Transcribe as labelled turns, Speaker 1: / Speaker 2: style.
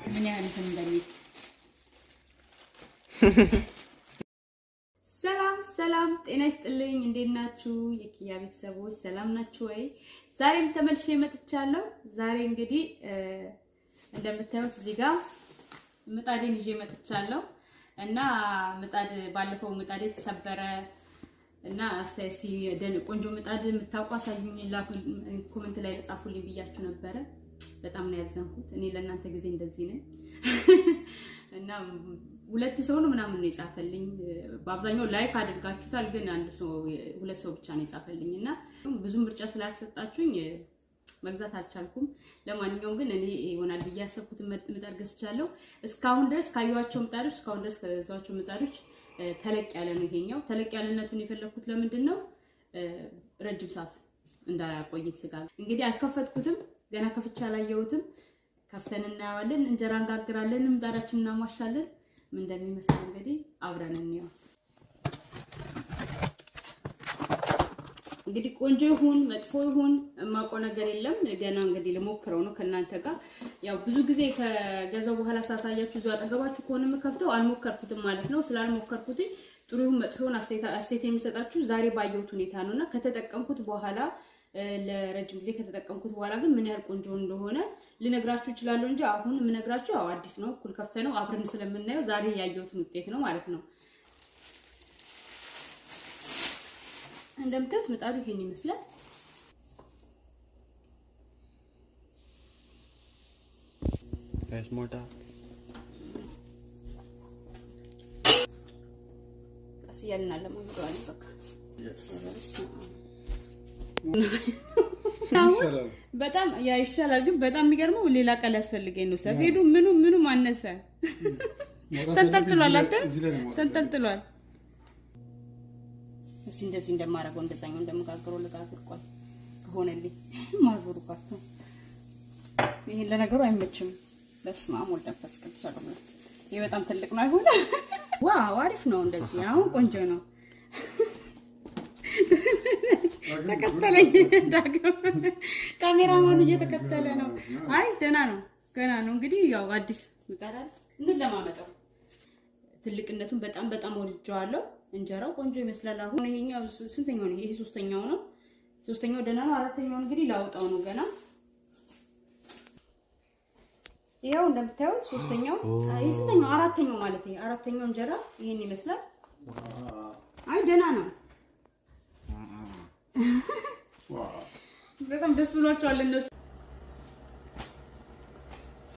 Speaker 1: ምን ያህል እንትን እንደሚል። ሰላም ሰላም፣ ጤና ይስጥልኝ። እንዴት ናችሁ የኪያ ቤተሰቦች? ሰላም ናችሁ ወይ? ዛሬም ተመልሼ መጥቻለሁ። ዛሬ እንግዲህ እንደምታዩት እዚህ ጋር ምጣዴን ይዤ መጥቻለሁ እና ምጣድ ባለፈው ምጣዴ ተሰበረ እና እስቲ ቆንጆ ምጣድ የምታውቁ አሳዩኝ፣ comment ላይ ጻፉልኝ ብያችሁ ነበረ። በጣም ነው ያዘንኩት። እኔ ለእናንተ ጊዜ እንደዚህ ነኝ እና ሁለት ሰው ነው ምናምን ነው የጻፈልኝ። በአብዛኛው like አድርጋችሁታል፣ ግን አንድ ሰው ሁለት ሰው ብቻ ነው የጻፈልኝ እና ብዙ ምርጫ ስላልሰጣችሁኝ መግዛት አልቻልኩም። ለማንኛውም ግን እኔ ይሆናል ብዬ ያሰብኩትን ምጣድ ገዝቻለሁ። እስካሁን ድረስ ካየኋቸው ምጣዶች፣ እስካሁን ድረስ ከገዛኋቸው ምጣዶች ተለቅ ያለ ነው ይሄኛው። ተለቅ ያለነቱን የፈለኩት ለምንድን ነው? ረጅም ሰዓት እንዳያቆየኝ ስጋ። እንግዲህ አልከፈትኩትም፣ ገና ከፍቼ አላየሁትም። ከፍተን እናየዋለን። እንጀራ እንጋግራለን፣ ምጣዳችንን እናሟሻለን። ምን እንደሚመስል እንግዲህ አብረን እንየው። እንግዲህ ቆንጆ ይሁን መጥፎ ይሁን የማውቀው ነገር የለም። ገና እንግዲህ ልሞክረው ነው ከእናንተ ጋር። ያው ብዙ ጊዜ ከገዛው በኋላ ሳሳያችሁ እዚሁ አጠገባችሁ ከሆነ የምከፍተው አልሞከርኩትም ማለት ነው። ስላልሞከርኩት ጥሩ ይሁን መጥፎ ይሁን አስተያየት የሚሰጣችሁ ዛሬ ባየሁት ሁኔታ ነው እና ከተጠቀምኩት በኋላ፣ ለረጅም ጊዜ ከተጠቀምኩት በኋላ ግን ምን ያህል ቆንጆ እንደሆነ ልነግራችሁ እችላለሁ እንጂ አሁን የምነግራችሁ ያው አዲስ ነው፣ እኩል ከፍተ ነው አብረን ስለምናየው ዛሬ ያየሁትን ውጤት ነው ማለት ነው። እንደምታዩት ምጣዱ ይሄን ይመስላል።
Speaker 2: There's more dots.
Speaker 1: ቀስ እያልን አለማምደዋለን። በቃ
Speaker 3: ይሻላል።
Speaker 1: በጣም ያ ይሻላል፣ ግን በጣም የሚገርመው ሌላ ቃል ያስፈልገኝ ነው። ሰፌዱ ምኑ ምኑ አነሰ። ተንጠልጥሏል። አንተ ተንጠልጥሏል። እስኪ እንደዚህ እንደማደርገው እንደዛኛው እንደምጋግረው ልጋግር። ቆይ ከሆነልኝ ማዞሩ ቀርቶ ይሄን ለነገሩ አይመችም። በስመ አብ ወወልድ ወመንፈስ ቅዱስ አሐዱ አምላክ። ይሄ በጣም ትልቅ ነው። አይሆን? Wow፣ አሪፍ ነው። እንደዚህ አሁን ቆንጆ ነው። ተከተለኝ ዳግም፣ ካሜራማኑ እየተከተለ ነው። አይ ደህና ነው፣ ገና ነው። እንግዲህ ያው አዲስ ምጣድ አይደል፣ እንለማመጠው። ትልቅነቱን በጣም በጣም ወድጀዋለሁ። እንጀራው ቆንጆ ይመስላል። አሁን ይሄኛው ስንተኛው ነው? ይሄ ሶስተኛው ነው። ሶስተኛው ደህና ነው። አራተኛው እንግዲህ ላውጣው ነው ገና። ይኸው እንደምታዩት ሶስተኛው፣ ይሄ ስንተኛው? አራተኛው ማለት ነው። አራተኛው እንጀራ ይሄን ይመስላል። አይ ደህና ነው። በጣም ደስ ብሏቸዋል እነሱ።